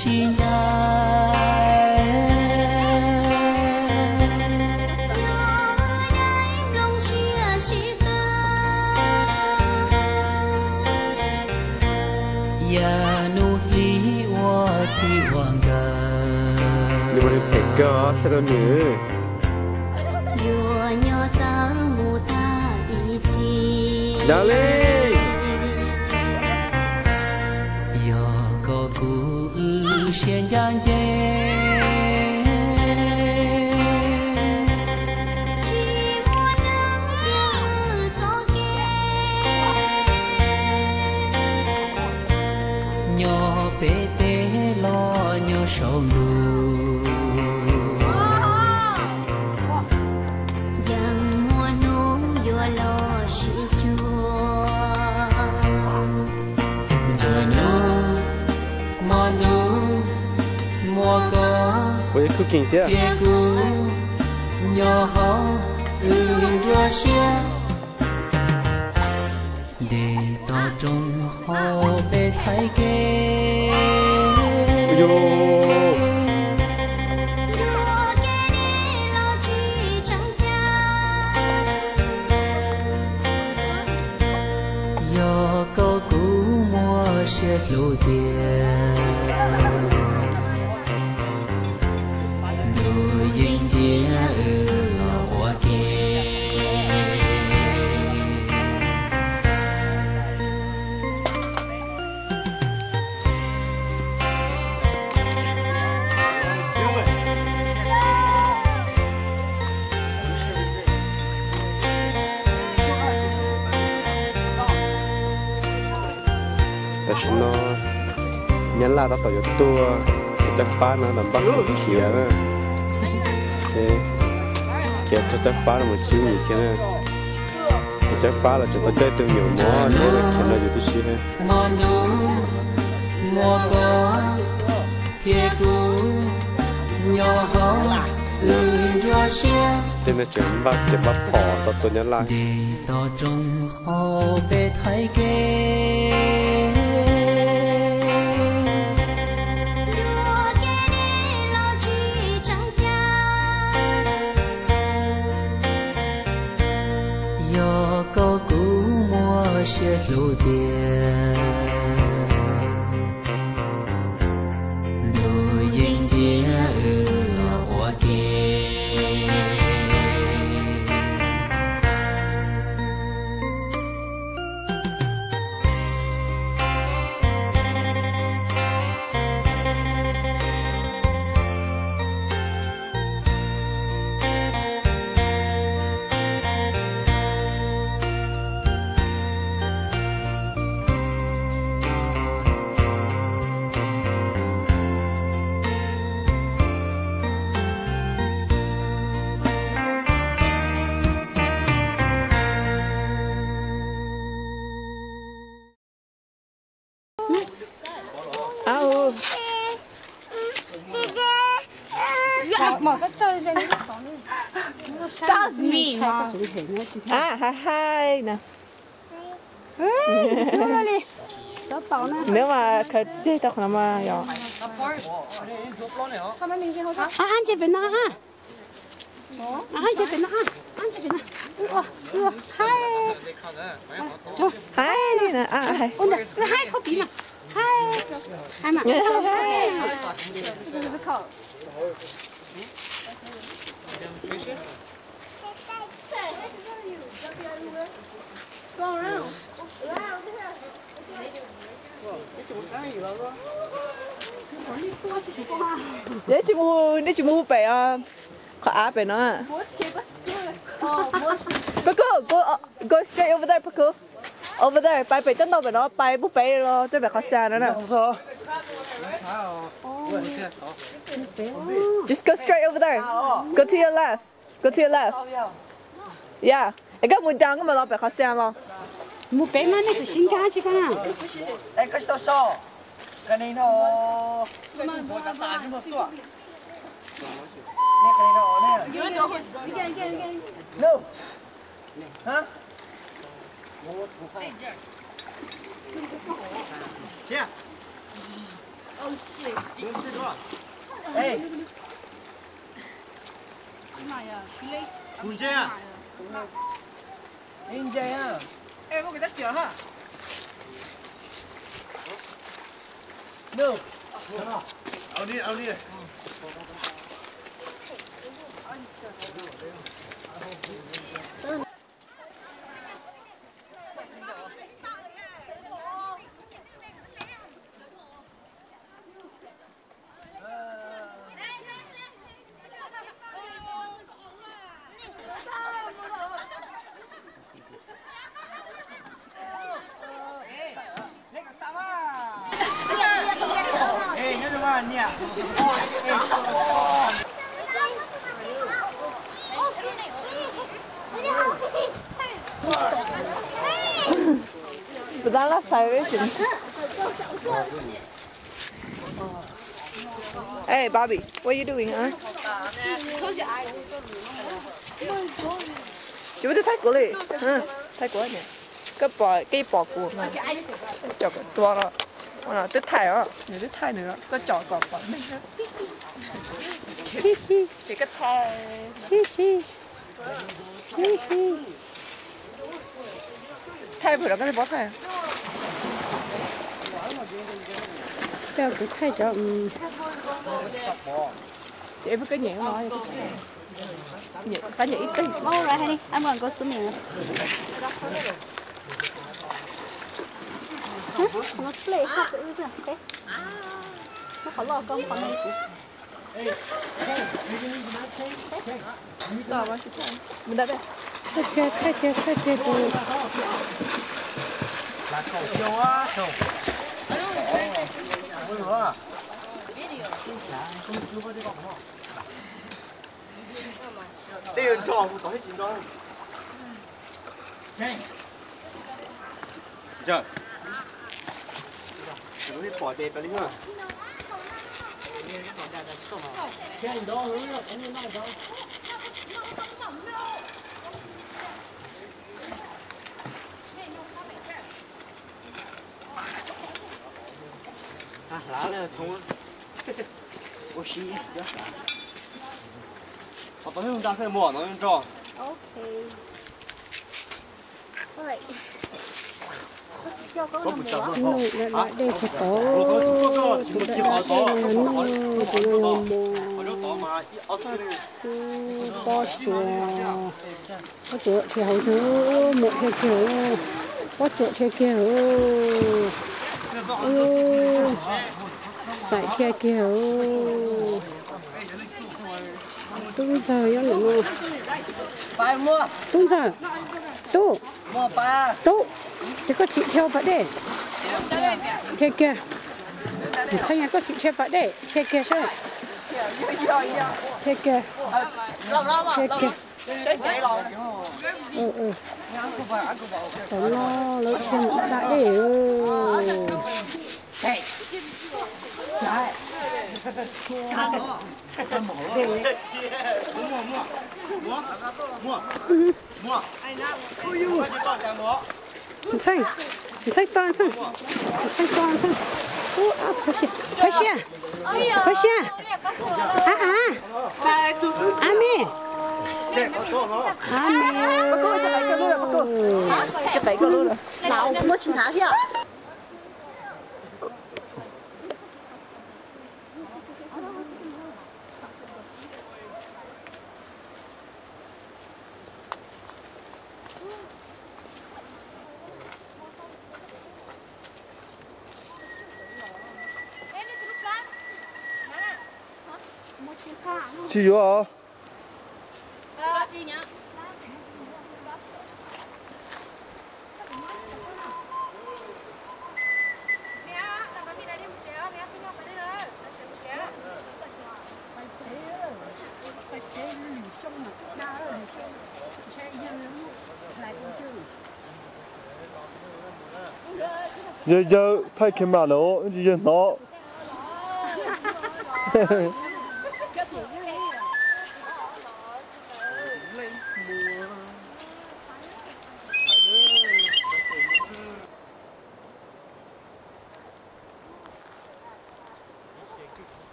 Tsis ncaj. Yam hnub hli ua txij ua nkawm. Nws mas nws phem kawg thiaj tau nws. Yuav nyob txawv mus tag ib txhis. Dale. Yog koj kuv wb siab ncaj ncees. Tsis muaj neeg cia wb txoj kev. Nyob pem teb los nyob saum ntuj. Yeej muaj hnub yuav los sib cuag. Ntsws hnub hmo ntuj muaj koj thiab kuv nyob hauv wb nruab siab. Dej toj roob hauv peb thaij kev. Yuav kev deb los tsis tseem ceeb. Yog koj kuv muaj siab hlub tiag. Ntuj yeej cia wb los ua ke. Tam sim no Nyab Laj tab tom yuav tuaj, cov caj fab no lam npaj khiav na. Khiav txog caj fab no mus tsib nyuag thiab na. Cov caj fab los tseem tau coj ib tug me nyuam mov neb khiav no yus tib si thiab. Hmo ntuj muaj koj thiab kuv nyob hauv wb nruab siab. Tej no tseem npaj, tseem npaj phom tau tua Nyab Laj. Dej toj roob hauv peb thaij kev. Yuav kev deb los tsis tseem ceeb. Yog koj kuv muaj siab hlub tiag. Ntuj yeej cia wb los ua ke. That's me, Mom. Ah, hi, hi. Neb mas khaws ceg tau qhov no mas yog. Ab, ab, ntsia pem no ha. Ab, ntsia pem no ha. Ab, ntsia pem no. Hai. Hai, hai, khaub piv mas. Hai. Hai mas. Neb tsis mus, neb tsis mus hu pem os, qhov av pem no. Paku, go, go straight over there, Paku. Over there, pais pem caj ntoo pem no, pais puag pem los rau pem qhov xas no na. Just go straight over there. Go to your left. Go to your left. Yeah. Es koj mus down, koj mam los pem qhov xas los. Mus pem mas nej txawm sib nkag tsis koj na. Ê, kuv ntse. Ê, ntse. Ê, muab kuv tab cia ha. No. Au ni, au ni. But that last time, Hey, Bobby, what are you doing, huh? Cov twb thaij kuv li. Thaij kuv ne. Koj pom, koj pom kuv mas. Cov kom tua los. Twb thaij os, nws twb thaij nws, koj cov kom pom neeg. Ces koj thaij. Thaij pem los koj tsis paub thaij. Coj kuv thaij cov. Ces peb koj nyem no, pab nyem ib teg. All right, honey. I'm gonna go swimming. Muab qhov loj koj, muab qhov me kuv. Thaij kiag, thaij kiag, thaij kiag tus. Tej nrog kuv tod tsis nrog. Ntsaws. Kuv pom ces peb li na. Ua si, qhov tod nta xwb, muam no nrog. Noj dej qhov tod, tus daj dej no noj, tus no mos mos, pob tsuas, pob tsuas dhia hauv, muam dhia kiag, pob tsuas dhia kiag, xaim dhia kiag. Tub ntxawg nyob ntawm no. Tub ntxawg, tub, tub, ces koj tsis dhia pas dej, dhia kiag. Txheej, koj tsis dhia pas dej, dhia kiag saib. Dhia kiag, dhia kiag. Tam no lawv dhia mus da dej. Ntxhee, Ntxhee tos Ntxhee, Ntxhee tos Ntxhee. Phab sia, phab sia, a a, a me, a me. Tsis yuav os. Yawg, yawg thaij camera lawm, tsis yawg hnov.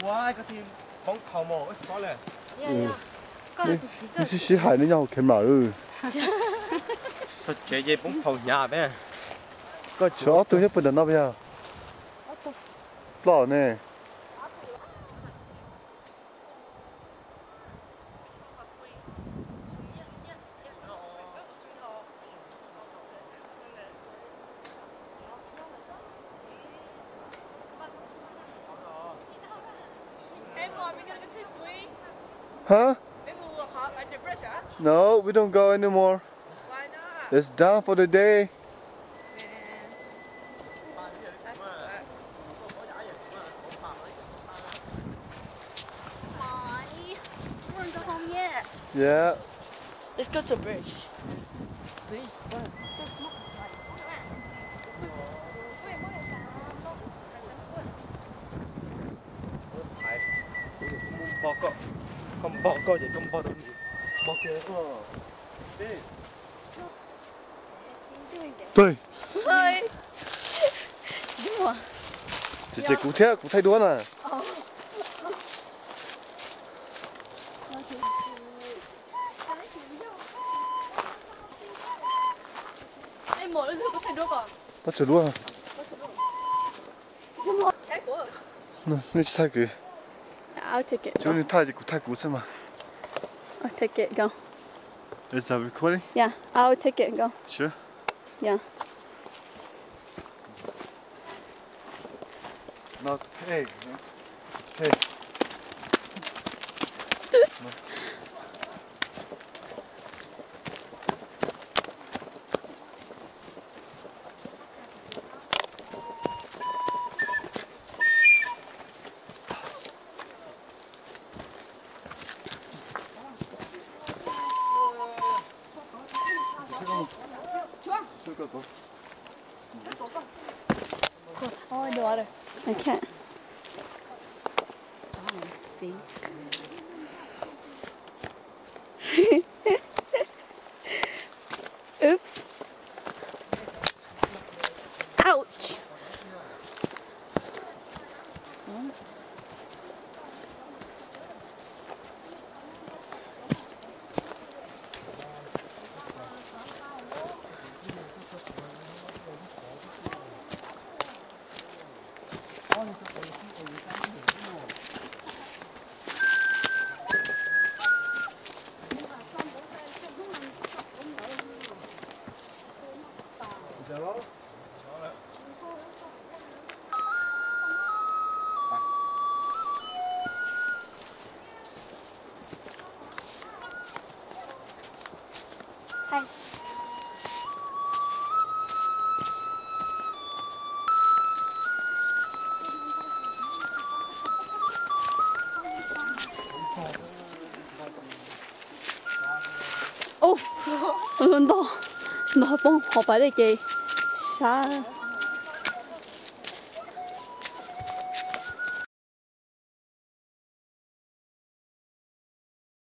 Ua, koj thiaj poob phau mas ua tsis paub li. Nws sib sib hais nws nyob hauv camera lawm. Txog tsev ces poob phau hnyav peb. Koj tshuav ob tug nyob puag nram no puas yog? Ploj ne. Huh? No, we don't go anymore. It's done for the day. Yeah. Let's go to bridge. Bridge. Koj npog koj ces koj npog rau nws, npog kiag koj. Tus, ces kuv thiab kuv thaij duab na. Pob tsuas duab. Nej tsis thaij kuv. Tsuav nej thaij ces kuv thaij kuv xwb mas. Is that recording? Yeah, I'll take it and go. Sure. Yeah. Not, hey, hey. I can't. Oops. Ouch. Ub, ntog, ntog poob hauv pas dej ces sab.